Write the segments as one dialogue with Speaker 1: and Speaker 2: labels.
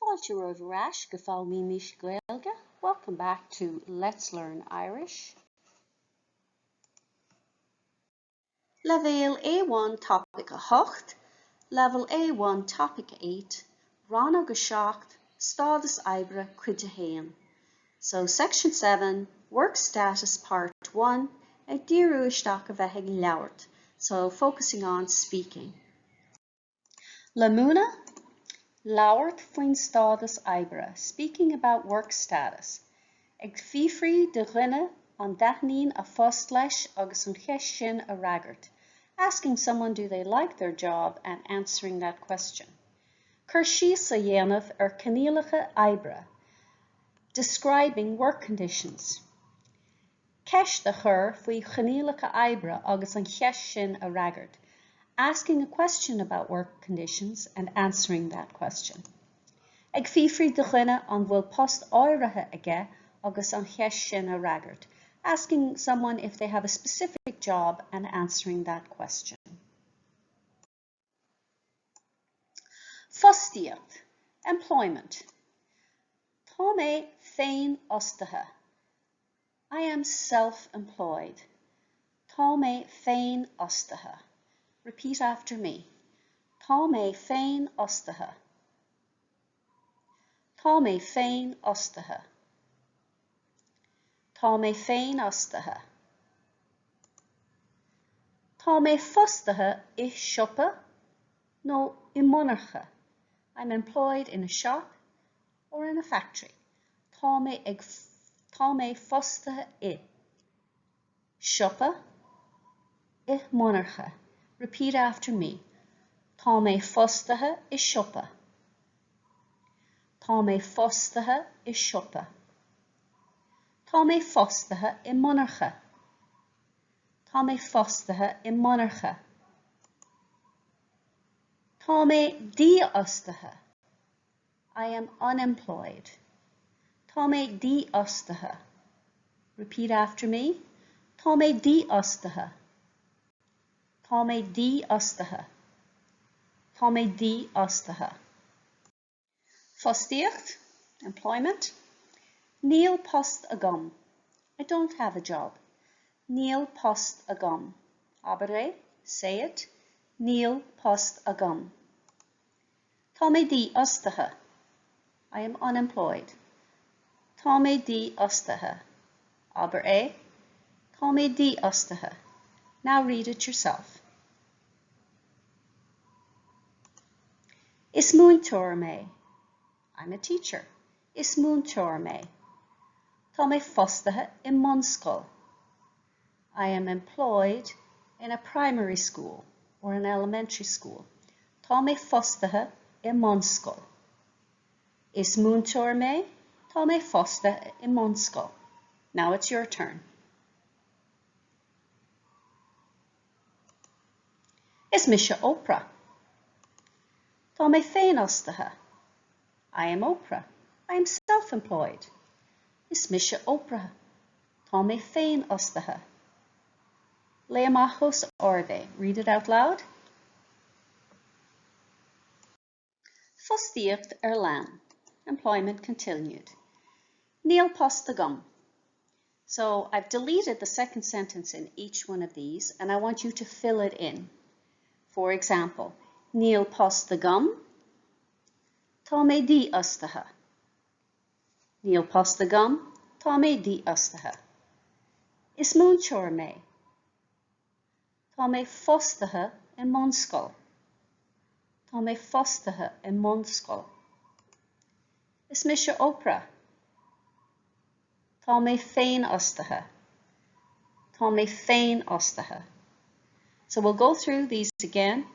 Speaker 1: Fáilte romhaibh ar ais go Foghlaimímis Gaeilge, welcome back to Let's Learn Irish. Leibhéal A1 Topaic 8, Level A1 Topic 8, Rannóg 7, Stádas Oibre, Cuid 1. So Section 7, Work Status Part 1, ag díriú isteach a bheith ag labhairt, so focusing on speaking. Le múineadh, labhairt faoin stádas oibre, speaking about work status, ag fiafraí de dhuine an dtaitníonn a phost leis agus an cheist sin a fhreagairt, asking someone do they like their job and answering that question. Cur síos a dhéanamh ar choinníollacha oibre, describing work conditions. Ceist a chur faoi choinníollacha oibre agus an cheist sin a fhreagairt, asking a question about work conditions and answering that question. Ag fiafraí de dhuine an bhfuil post áirithe aige agus an cheist sin a fhreagairt, asking someone if they have a specific job and answering that question. Fostaíocht, employment. Tá mé féinfhostaithe. I am self-employed. Tá mé féinfhostaithe. Repeat after me. Tá mé féinfhostaithe. Tá mé féinfhostaithe. Tá mé féinfhostaithe. Tá mé fostaithe i siopa nó i monarcha. I'm employed in a shop or in a factory. Tá mé ag Tá mé fostaithe i siopa, i monarcha. Repeat after me. Tá mé fostaithe i siopa. Tá mé fostaithe i siopa. Tá mé fostaithe i monarcha. Tá mé fostaithe i monarcha. Tá mé dífhostaithe. I am unemployed. Tá mé dífhostaithe. Repeat after me. Tá mé dífhostaithe. Tá mé dífhostaithe. Tá mé dífhostaithe. Fostaíocht, employment. Níl post agam. I don't have a job. Níl post agam. Abair é, say it. Níl post agam. Tá mé dífhostaithe. I am unemployed. Tá mé dífhostaithe. Abair é. Tá mé dífhostaithe. Now read it yourself. Is múinteoir mé. I'm a teacher. Is múinteoir mé. Tá mé fostaithe i mbunscoil. I am employed in a primary school or an elementary school. Tá mé fostaithe i mbunscoil. Is múinteoir mé. Tá mé fostaithe i mbunscoil. Now it's your turn. Is mise Oprah. Tá mé féinfhostaithe. I am Oprah. I am self-employed. Is mise Oprah. Tá mé féinfhostaithe. Léigh amach os ard é. Read it out loud. Fostaíocht ar lean, employment continued. Níl post agam. So I've deleted the second sentence in each one of these and I want you to fill it in. For example, Níl post agam. Tá mé dífhostaithe. Níl post agam. Tá mé dífhostaithe. Is múinteoir mé. Tá mé fostaithe i mbunscoil. Tá mé fostaithe i mbunscoil. Is mise Oprah. Tá mé féinfhostaithe. Tá mé féinfhostaithe. So we'll go through these again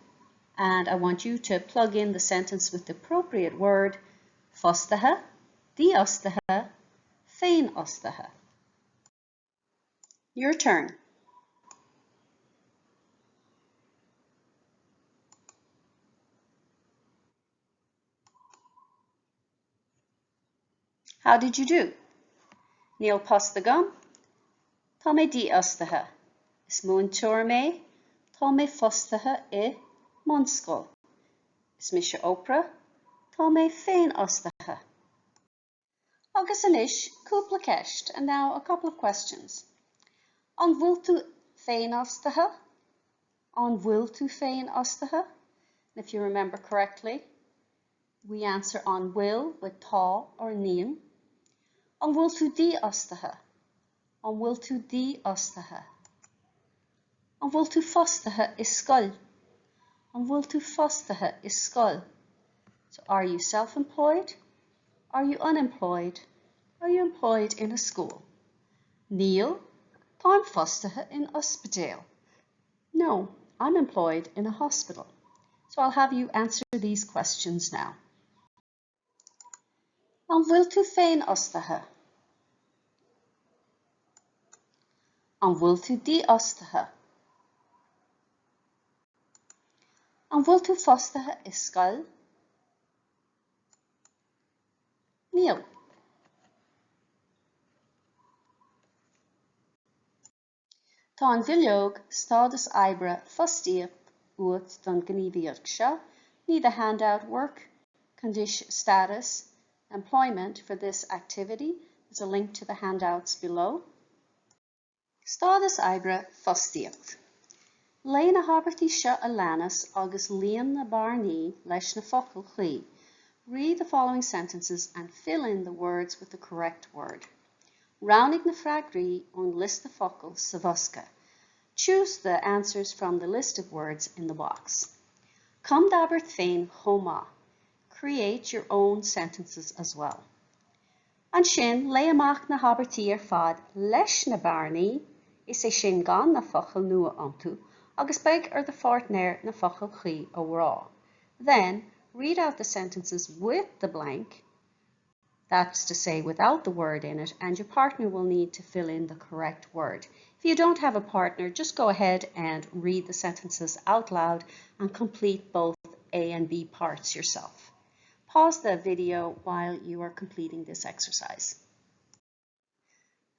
Speaker 1: and I want you to plug in the sentence with the appropriate word fostaithe, dífhostaithe, féinfhostaithe. Your turn. How did you do? Níl post agam. Tá mé dífhostaithe. Is múinteoir mé. Tá mé fostaithe i mbunscoil. Is mise Oprah. Tá mé féinfhostaithe. Agus anois, cúpla ceist, and now a couple of questions. An bhfuil tú féinfhostaithe? An bhfuil tú féinfhostaithe? And if you remember correctly, we answer an bhfuil with tá or níl. An bhfuil tú dífhostaithe? An bhfuil tú dífhostaithe? An bhfuil tú fostaithe i scoil? An bhfuil tú fostaithe i scoil? So are you self-employed? Are you unemployed? Are you employed in a school? Níl, táim fostaithe in ospidéal. No, I'm employed in a hospital. So I'll have you answer these questions now. An bhfuil tú féinfhostaithe? An bhfuil tú dífhostaithe? An bhfuil tú fostaithe i scoil? Níl. Tá an bhileog Stádas Oibre Fostaíocht uait don ghníomhaíocht seo, Need the handout Work Condition Status Employment for this activity. There's a link to the handouts below. Stádas Oibre Fostaíocht. Léigh na habairtí seo a leanas agus líon na bearnaí leis na focail chuí. Read the following sentences and fill in the words with the correct word. Roghnaigh na freagraí ón liosta focal sa bhosca. Choose the answers from the list of words in the box. Cum d'abairt féin chomh maith. Create your own sentences as well. Ansin, léigh amach na habairtí ar fad leis na bearnaí, is é sin gan na focail nua iontu, agus beidh ar do pháirtnéir na focail chuí a rá. Then, read out the sentences with the blank, That's to say without the word in it, and your partner will need to fill in the correct word. If you don't have a partner, just go ahead and read the sentences out loud and complete both A and B parts yourself. Pause the video while you are completing this exercise.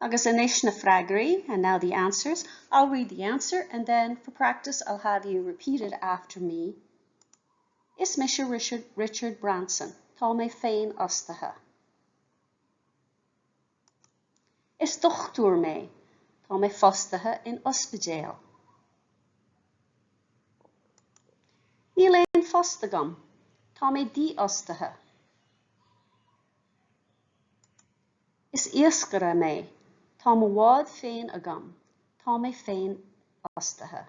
Speaker 1: Agus anois na freagraí, and now the answers. I'll read the answer and then for practice I'll have you repeat it after me. Is mise Richard, Richard Branson. Tá mé féinfhostaithe. Is dochtúir mé. Tá mé fostaithe in ospidéal. Níl aon phost agam. Tá mé dífhostaithe. Is iascaire mé. Tá mo bhád féin agam. Tá mé féinfhostaithe.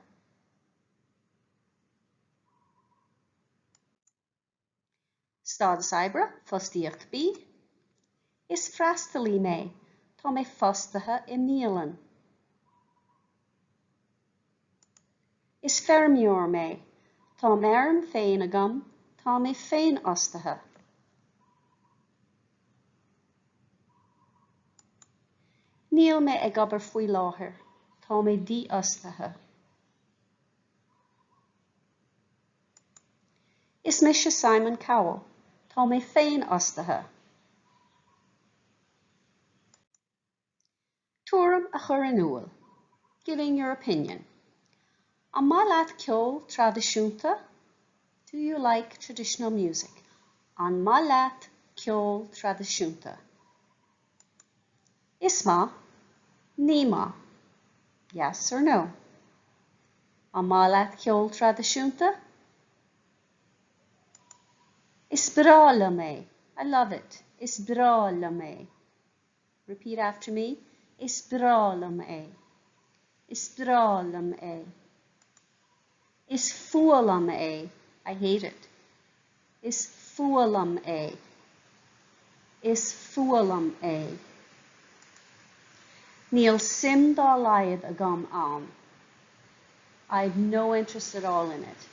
Speaker 1: Stádas oibre, Fostaíocht B. Is freastalaí mé. Tá mé fostaithe i mbialann. Is feirmeoir mé. Tá m'fheirm féin agam. Tá mé féinfhostaithe. Níl mé ag obair faoi láthair. Tá mé dífhostaithe. Is mise Simon Cowell. Tá mé féinfhostaithe. Tuairim a chur in iúl, Giving your opinion. An maith leat ceol traidisiúnta? Do you like traditional music? An maith leat ceol traidisiúnta? Is maith. Ní maith. Yes or no? An maith leat ceol traidisiúnta? Is breá liom é. I love it. Is breá liom é. Repeat after me. Is breá liom é. Is breá liom é. Is fuath liom é. I hate it. Is fuath liom é. Is fuath liom é. Níl suim dá laghad agam ann. I've no interest at all in it.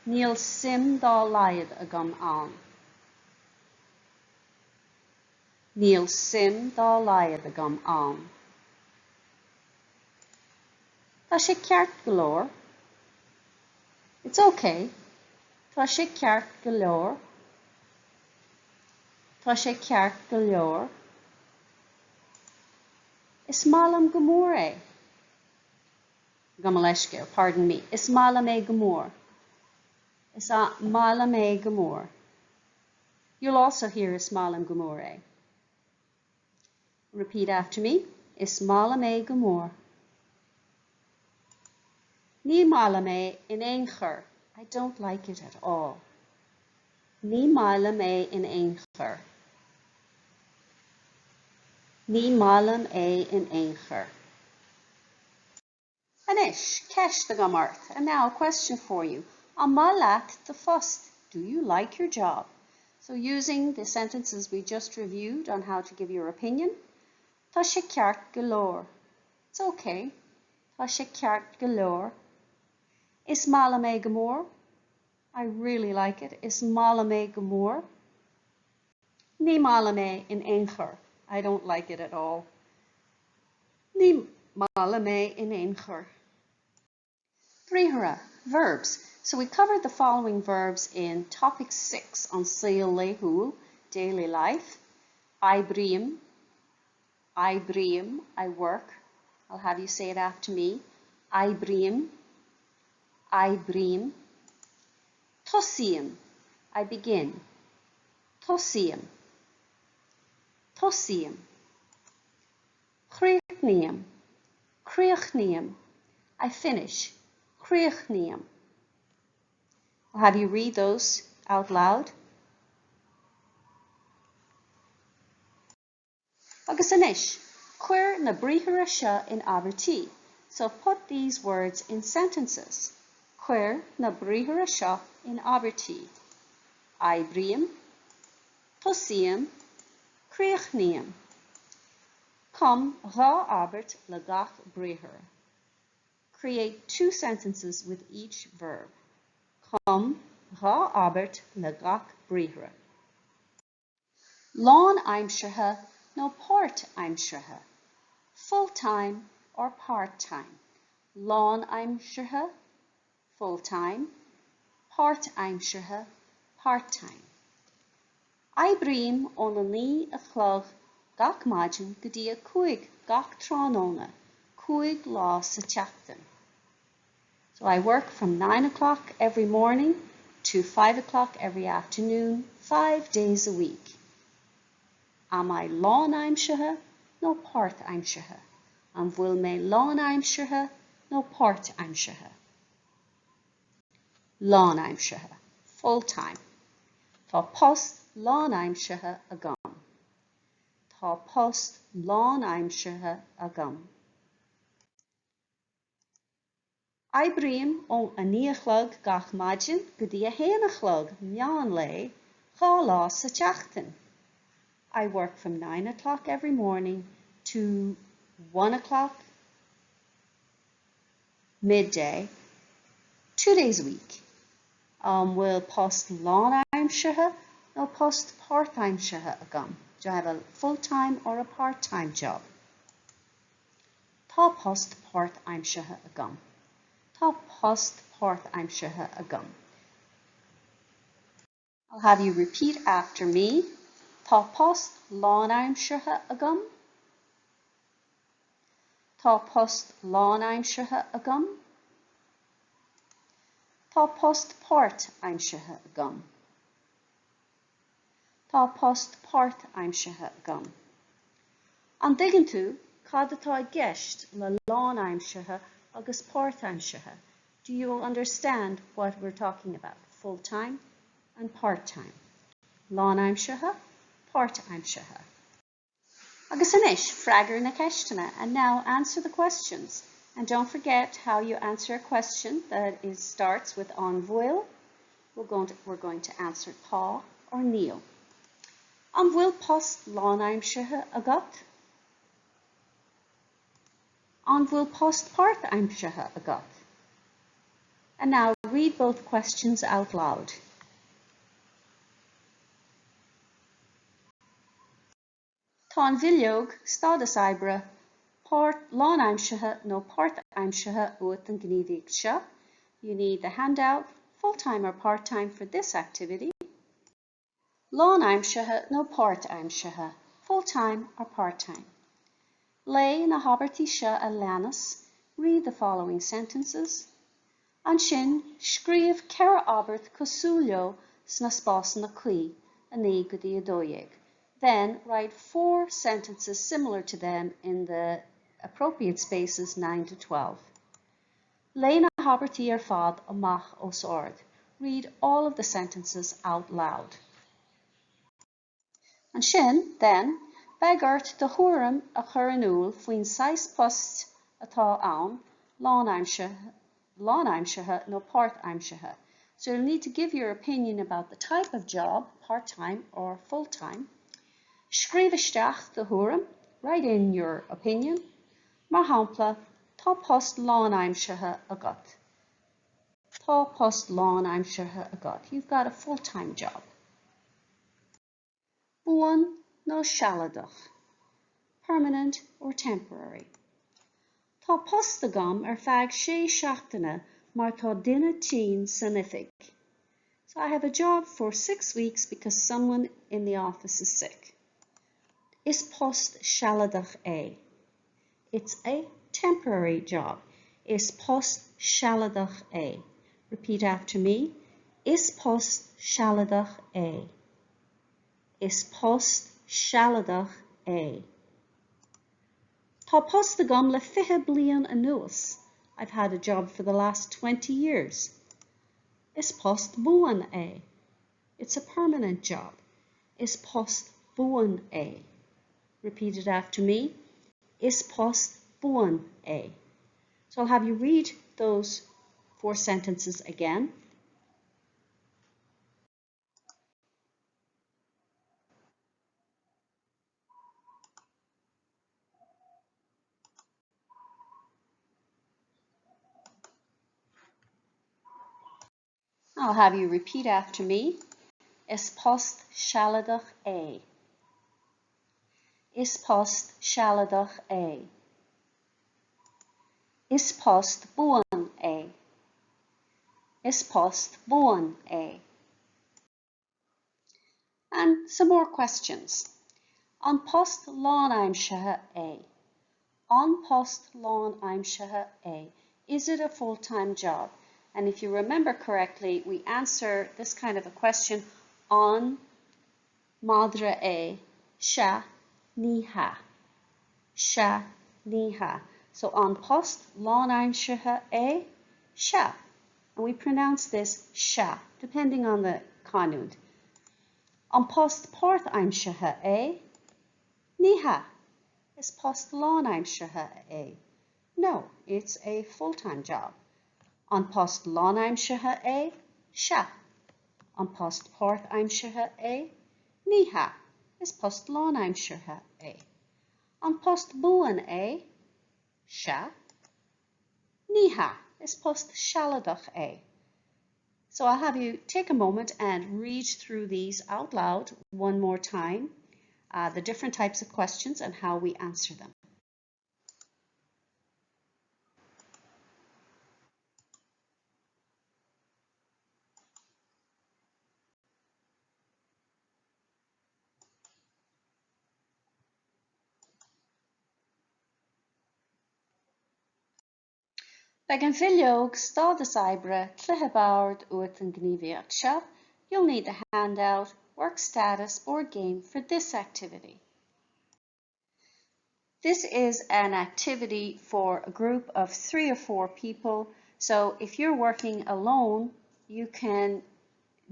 Speaker 1: Níl suim dá laghad agam ann. Níl suim dá laghad agam ann. Tá sé ceart go leor. It's okay. Tá sé ceart go leor. Tá sé ceart go leor. Is maith liom go mór é. Gabh mo leithscéal, pardon me. Is maith liom é go mór. Is maith liom é go mór. You'll also hear Is maith liom go mór é. Repeat after me. Is maith liom é go mór. Ní maith liom é in aon chor. I don't like it at all. Ní maith liom é in aon chor. Ní maith liom é in aon chor. Anois, ceist agam ort, and now a question for you. An maith leat do phost? Do you like your job? So using the sentences we just reviewed on how to give your opinion, Tá sé ceart go leor. It's okay. Tá sé ceart go leor. Is maith liom é go mór. I really like it. Is maith liom é go mór. Ní maith liom é in aon chor. I don't like it at all. Ní maith liom é in aon chor. Briathra, verbs. So we covered the following verbs in topic 6 on saol laethúil, daily life. Oibrím, oibrím, I work. I'll have you say it after me. Oibrím, oibrím. Tosaím, I begin. Tosaím. Tosaím. Críochnaím. Críochnaím. I finish. Críochnaím. I'll have you read those out loud. Agus anois, cuir na briathra seo in abairtí. So put these words in sentences. Cuir na briathra seo in abairtí. Oibrím, tosaím, críochnaím. Cum dhá abairt le gach briathar. Create two sentences with each verb. Cum dhá abairt le gach briathar. Lánaimseartha nó páirtaimseartha? Full-time or part-time? Lánaimseartha, full-time, páirtaimseartha, part-time. Oibrím óna naoi a chlog gach maidin go dtí a cúig gach tráthnóna, cúig lá sa tseachtain. So I work from nine o'clock every morning to five o'clock every afternoon, five days a week. Am I lánaimseartha nó páirtaimseartha? An bhfuil mé lánaimseartha nó páirtaimseartha? Lánaimseartha, full-time. Tá post lánaimseartha agam. Tá post lánaimseartha agam. Oibrím ó a naoi a chlog gach maidin go dtí a haon a chlog meán lae, dhá lá sa tseachtain. I work from nine o'clock every morning to one o'clock midday, two days a week. An bhfuil post lánaimseartha nó post páirtaimseartha agam? Do I have a full-time or a part-time job? Tá post páirtaimseartha agam. Tá post páirtaimseartha agam. I'll have you repeat after me. Tá post lánaimseartha agam. Tá post lánaimseartha agam. Tá post páirtaimseartha agam. Tá post páirtaimseartha agam. An dtuigeann tú cad atá i gceist le lánaimseartha agus páirtaimseartha? Do you understand what we're talking about? Full-time and part-time. Lánaimseartha, páirtaimseartha. Agus anois, freagair na ceisteanna. And now answer the questions. And don't forget how you answer a question that is starts with an bhfuil. We're going to, we're going to answer tá or níl. An bhfuil post lánaimseartha agat? An bhfuil post páirtaimseartha agat? And now read both questions out loud. Tá an bhileog stádas oibre páirt lánaimseartha nó páirtaimseartha uait don ghníomhaíocht seo. You need the handout, full-time or part-time for this activity. Lánaimseartha nó páirtaimseartha, full-time or part-time. Léigh na habairtí seo a leanas, read the following sentences. Ansin, scríobh ceithre abairt cosúil leo sna spásanna cuí. 9 go dtí 12. Then write four sentences similar to them in the appropriate spaces 9 to 12. Léigh na habairtí ar fad amach os ard. Read all of the sentences out loud. Ansin, then, beidh ort do thuairim a chur in iúl faoin saghas poist atá ann, lánaimseartha nó páirtaimseartha. So you'll need to give your opinion about the type of job, part-time or full-time. Scríobh isteach do thuairim, write in your opinion. Mar shampla, tá post lánaimseartha agat. Tá post lánaimseartha agat. You've got a full-time job. Buan nó sealadach, permanent or temporary. Tá post agam ar feadh sé seachtaine mar tá duine tinn san oifig. So I have a job for six weeks because someone in the office is sick. Is post sealadach é. It's a temporary job. Is post sealadach é. Repeat after me. Is post sealadach é. Is post sealadach é. Tá post agam le 20 bliain anuas. I've had a job for the last 20 years. Is post buan é. It's a permanent job. Is post buan é. Repeat it after me. Is post buan é. So I'll have you read those four sentences again. I'll have you repeat after me. Is post sealadach é. Is post sealadach é. Is post buan é. Is post buan é. And some more questions. An post lánaimseartha é? An post lánaimseartha é? Is it a full-time job? And if you remember correctly, we answer this kind of a question an madra é, sea, ní hea. Sea, ní hea. So an post lánaimseartha é, sea. And we pronounce this sea, depending on the canúint. An post páirtaimseartha é? Ní hea. Is post lánaimseartha é. No, it's a full-time job. An post lánaimseartha é? Sea. An post páirtaimseartha é? Ní hea. Is post lánaimseartha é. An post buan é? Sea. Ní hea. Is post sealadach é. So I'll have you take a moment and read through these out loud one more time, uh, the different types of questions and how we answer them. Beidh an bhileog Stádas Oibre, Cluiche Boird uait don ghníomhaíocht seo. You'll need the handout, Work Status, Board Game for this activity. This is an activity for a group of three or four people. So if you're working alone, you can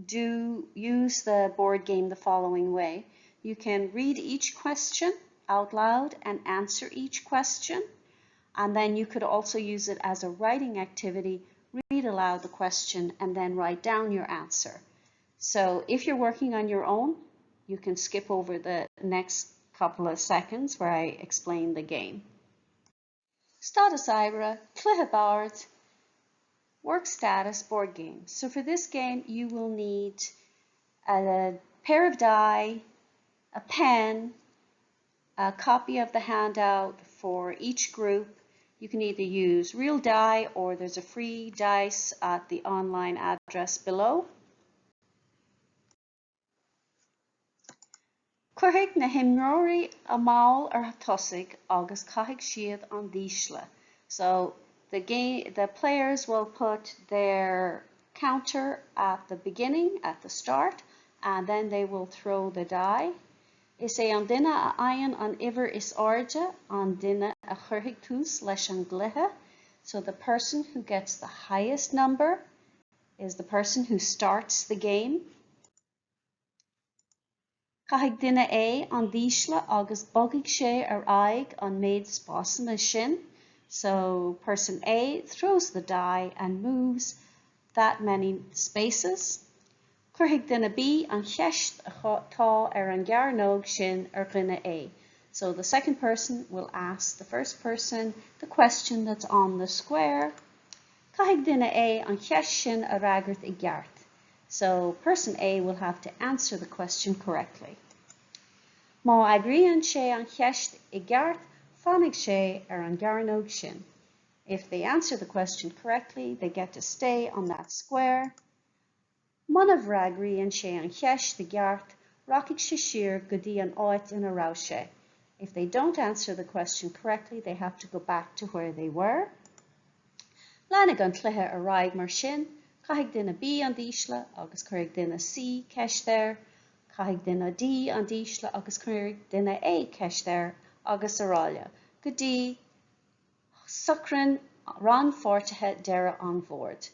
Speaker 1: do use the board game the following way. You can read each question out loud and answer each question. And then you could also use it as a writing activity, read aloud the question and then write down your answer. So if you're working on your own, you can skip over the next couple of seconds where I explain the game. Stádas Oibre, Cluiche Boird, Work Status Board Game. So for this game, you will need a pair of die, a pen, a copy of the handout for each group. You can either use real die or there's a free dice at the online address below. Cuirfidh na himreoirí a mball ar tosaigh agus caithfidh siad an dísle. So the game, the players will put their counter at the beginning, at the start, And then they will throw the die. Is é an duine a fhaigheann an uimhir is airde an duine a chuirfidh tús leis an gcluiche. So the person who gets the highest number is the person who starts the game. Caithfidh duine A an dísle agus bogfaidh sé ar aghaidh an méid spásanna sin. So person A throws the die and moves that many spaces. Cuirfidh duine B an cheist atá ar an gcearnóg sin ar dhuine A. So the second person will ask the first person the question that's on the square. Caithfidh duine A an cheist sin a fhreagairt i gceart. So person A will have to answer the question correctly. Má fhreagraíonn sé an cheist i gceart, fanfaidh sé ar an gcearnóg sin. If they answer the question correctly, they get to stay on that square. Muna bhfreagraíonn sé an cheist i gceart, rachaidh sé siar go dtí an áit ina raibh sé. If they don't answer the question correctly, they have to go back to where they were. Leanfaidh an cluiche ar aghaidh mar sin, caithfidh duine B an dísle agus cuirfidh duine C ceist air, caithfidh duine D an dísle agus cuirfidh duine A ceist air agus araile, go dtí socraíonn rannpháirtithe deireadh an bhoird.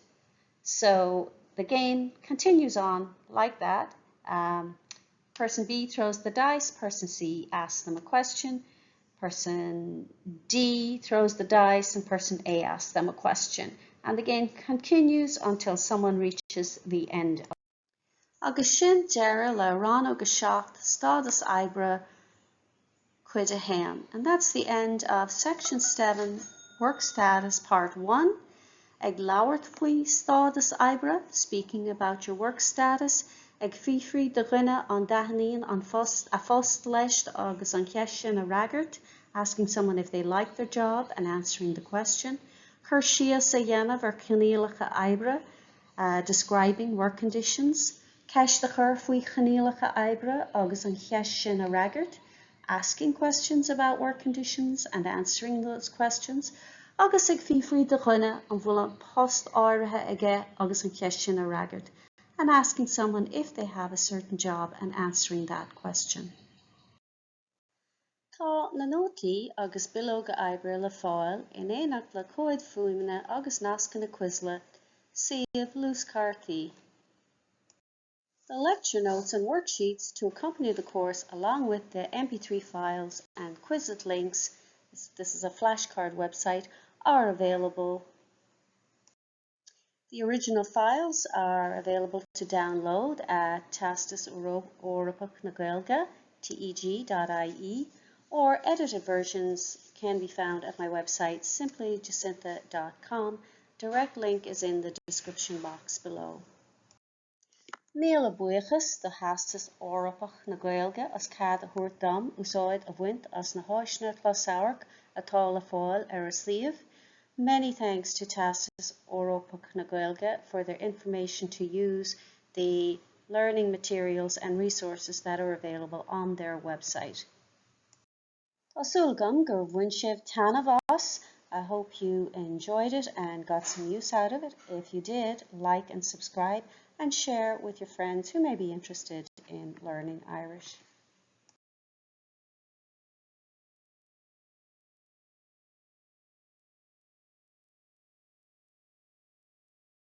Speaker 1: So the game continues on like that. Um, person B throws the dice, person C asks them a question, person D throws the dice and person A asks them a question. And the game continues until someone reaches the end. Agus sin deireadh le rannóg 7 stádas oibre cuid 1. And that's the end of section 7, work status part 1. Ag labhairt faoi stádas oibre, speaking about your work status, ag fiafraí de dhuine an dtaitníonn an post a phost leis agus an cheist sin a fhreagairt, asking someone if they like their job and answering the question. Cur síos a dhéanamh ar choinníollacha oibre, uh, describing work conditions, ceist a chur faoi choinníollacha oibre agus an cheist sin a fhreagairt, asking questions about work conditions and answering those questions, agus ag fiafraí de dhuine an bhfuil an post áirithe aige agus an cheist sin a fhreagairt, and asking someone if they have a certain job and answering that question. Tá na nótaí agus bileoga oibre le fáil in éineacht le comhaid fuaime agus nascanna Quizlet, suíomh luaschártaí. The lecture notes and worksheets to accompany the course along with the MP3 files and Quizlet links, this is a flashcard website, are available. The original files are available to download at Teastas Eorpach na Gaeilge, teg.ie, or edited versions can be found at my website simplyjacintha.com. Direct link is in the description box below. Míle buíochas do Theastas Eorpach na Gaeilge as cead a thabhairt dom úsáid a bhaint as na háiseanna closamhairc atá le fáil ar a suíomh. Many thanks to Teastas Eorpach na Gaeilge for their information to use the learning materials and resources that are available on their website. Tá súil agam gur bhain sibh taitneamh as. I hope you enjoyed it and got some use out of it. If you did, like and subscribe and share with your friends who may be interested in learning Irish.